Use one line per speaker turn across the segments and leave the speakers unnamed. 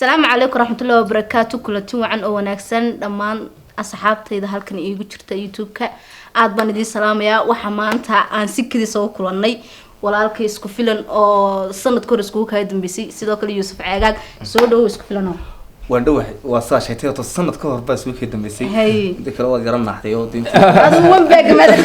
Asalaamu calaykum waraxmatullahi wabarakaatu. Kulanti wacan oo wanaagsan dhammaan asxaabtayda halkan iigu jirta YouTube-ka, aad baan idiin salaamayaa. Waxaa maanta aan si kedis ugu kulanay walaalkay Isku Filan oo sanadka hor iskugu kala dambeysay, sidoo kale Yuusuf Ceegaag. Soo dhawow, Isku Filan.
Waan dhowahay. Waa saa sheegtay, horta sanad ka hor baa isugu kii dambeysay. Inta kale waad garan naaxday oo diinta.
Adigu wan baagamaada.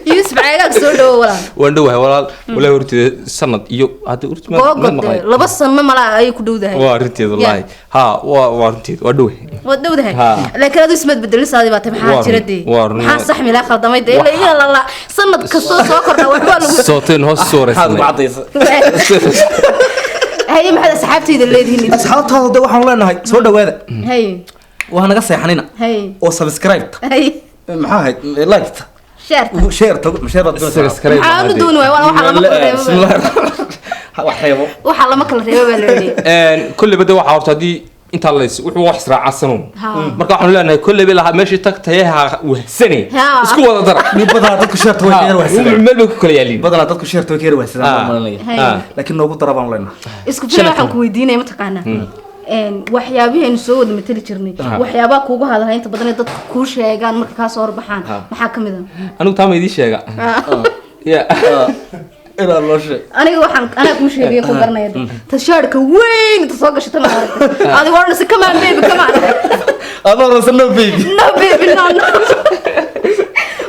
Yuusuf Ceegaag, soo dhawow walaal.
Waan dhowahay walaal. Walaahi horteeda sanad iyo hadda horta
googode
maqlay.
2 sano malaa ayay ku dhowdahay.
Waa arrinteeda wallaahi, ha, waa arrinteeda, waa dhowahay.
Waad dhowdahay.
Ha.
Laakiin adu ismaad bedelin, saadii baa tahay. Maxaa
Waa
jira
run,
dee?
waa run.
Maxaa saxmi laa khaldamay dee? Ilaa iyo lala sanad kastoo soo kordha waxbaa lagu
sooteen hoos soo
maxaad ugu
wareysanay.
cadaysa?
Haye, maxaad asxaabtayda leedihiin?
Asxaabtaada de waxaan leenahay soo dhawaada. Waa naga seexanina. Oo subscribe. Maxaa ahayd, like-ta?
Share-ta.
Share-ta, share baad doonaysaa.
Subscribe.
Maxaa u dooni waay? Waxaa lama kala reebo.
Bismillahi wax reebo.
Waxaa lama kala reebo baa la yidhi.
Kolleyba de waxaa horta haddii intaa lays wuxuu wax israacsan.
Ha.
Marka waxaanu leenahay kolleyba lahaa meeshii tagtaye ha wahsane.
Ha.
Isku wada dara.
Nin badanaa dadku share-ta way ka yar wahsadaan.
Meel bay ku kala yaaliin.
Badanaa dadku share-ta way ka yar wahsadaan baan malinaya. Laakiin noogu dara baan leenahay.
Isku Filan, waxaan ku weydiinaya, mataqaanaa waxyaabihaynu soo wada matali jirnay, waxyaabaha kuugu hadalha inta badan ee dadka kuu sheegaan marka kaa soo horbaxaan, maxaa kamid a?
Anigu taa ma idiin sheega ya?
Inaa loo sheeg.
Aniga waxaan anaa kuu sheegaya, ku garanaya tashaarka weyn inta soo gashata, ma aragtay, adigo odhanaysa "Come on baby, come on."
Adoo rasan "No baby."
No baby, no, no.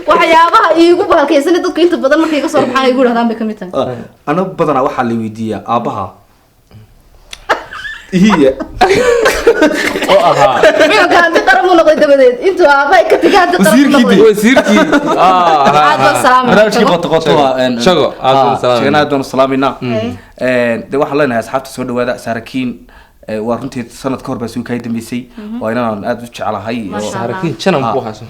Waxyaabaha iigu bahalkaysan dadku inta badan markay ka soo horbaxaan ay igu dhahdaan bay kamid tahay.
Anigu badanaa waxaa la weydiiyaa aabbaha iya.
Oo ahaa.
Imika hanti qaran buu noqday dabadeed, intuu aabbahay ka tegay hanti qaran buu
Wasiirkii
noqday.
Wasiirkii.
Aad baan salaamay.
Barnaamijkii qoto qoto waa
Shago, aad baan salaamaynaa.
Shagana aad baan u salaamaynaa. De waxaan leenahay asxaabta soo dhawaada. Saarakiin, waa runtii sanad ka hor baa soo kaay dambeysay, waa inaan aad u jeclahay.
Masha Allah.
Saarakiin janan ku hayso.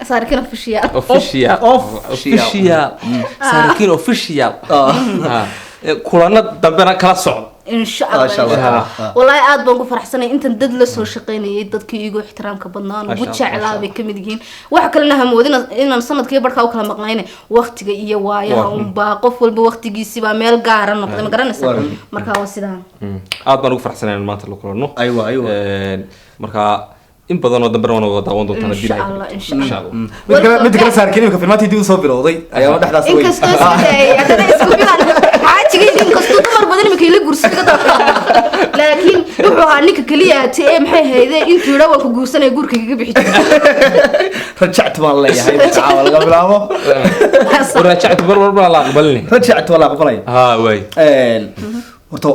Saarakiin official.
Official.
Official.
Official, Saarakiin official. Kulana dambena kala socdo.
Insha
Masha
Allah.
Allah.
Wallaahi aad baan ku faraxsanay intan dad la soo shaqaynayay, dadkii iigu ixtiraamka badnaan, ugu
Masha Allah,
jeclaa bay kamid yihiin. Waxa kalena hamoodin inaan sanadkii barkaa u kala maqnayne, waqtiga iyo waayaha unbaa qof walba waqtigiisibaa meel gaara noqday, ma garanaysaa? Marka waa sidaa.
Aad baan ugu faraxsanay inaan maanta la kulanno.
Aywa, aywa.
Marka in badan oo dambena waan wada daawan doontaan haddii
Insha
Ilaahay
Allah,
ka
insha
dhigo. Insha Allah.
Mid kale Saarakiin imika filmaantii dib usoo bilowday ayaama dhexdaas wey.
Inkastoo siday haddana Isku Filan xaajigayga, inkastoo dumar badan imika ila guursaday ka dabta, laakiin wuxuu ahaa ninka keliya te ee maxay hayde intuu yidhaa "Waan ku guursanaya" guurka kaga bixi jiray.
Rajactu baan leeyahay caawa laga bilaabo.
Waraajactu mar walba la aqbalin.
Rajactu waa la aqbalaya.
Ha, waay.
Horta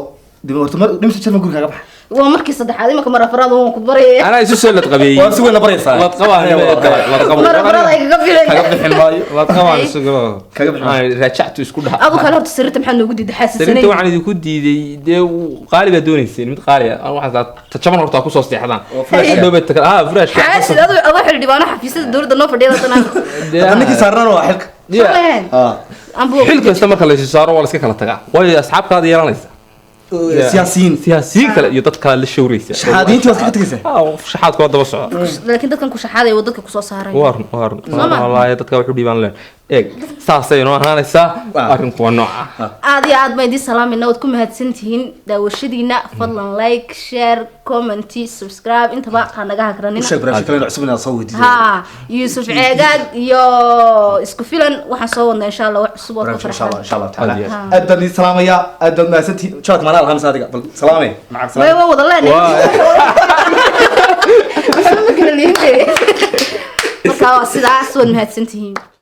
horta mar dhimsa jarma guriga kaga baxa.
Waa markii saddexaad, imika mar afraad waan ku barayaya.
Anaa isu soo ladqabeeyey.
Waa si weyn la baraysaa.
Ladqabaan, ladqabo.
Mar afraad ay kaga
kaga
bixin.
Bixin maayo.
Ladqabaan isu.
Kaga bixin maayo.
Raajactu isku dhaha.
Adu kale horta sariirta maxaa noogu diiday?
Sariirta
xaasisanay.
Waxaan idinku diiday dee qaali baa doonayseen, mid qaali ah. Waxaan saa tajaban horta ku soo seexdaan.
Oo fresh ah.
Hadhow bay ah, fresh.
Xaasid adu adoo xildhibaano xafiisyada dowladda noo fadhiyada haddana.
Hadda ninkii saarnaan waa xilka.
Xil kasta marka la isu saaro waa la iska kala tagaa, waayo asxaabtaada yeelanaysa.
Siyaasiyiin.
Siyaasiyiin kale iyo dad kale la shawraysa.
Shaxaadiintii waad kaga tegaysaa.
Ah, shaxaadku waa daba socda.
Laakiin dadkan ku shaxaaday waa dadka kusoo saaray.
Waa run, waa run.
Soo ma?
Wallaahi dadka wuxuu dhiibaan leen eeg, saasay noo ahaanaysaa. Arrinku waa nooca.
Aad iyo aad baan idiin salaamayna, waad ku mahadsantihiin daawashadiina. Fadlan like, share, comment, subscribe intaba ha naga hagranina.
U sheeg barnaamij kale cusub inaad soo weydiiso.
Ha, Yuusuf Ceegaag iyo Isku Filan waxaan soo wadnaa insha Allah wax cusub oo ka
barnaamij insha Allah
farxan.
Insha Allah taala.
Aad iyo
Aad baan idin salaamayaa, aad baad mahadsantihiin. Jaad maanaa lahaa mise adiga bal salaamay macag
way
salaam.
Waa wada leenahay. Waxba ma kala lihin. Marka waa sidaas, waad mahadsantihiin.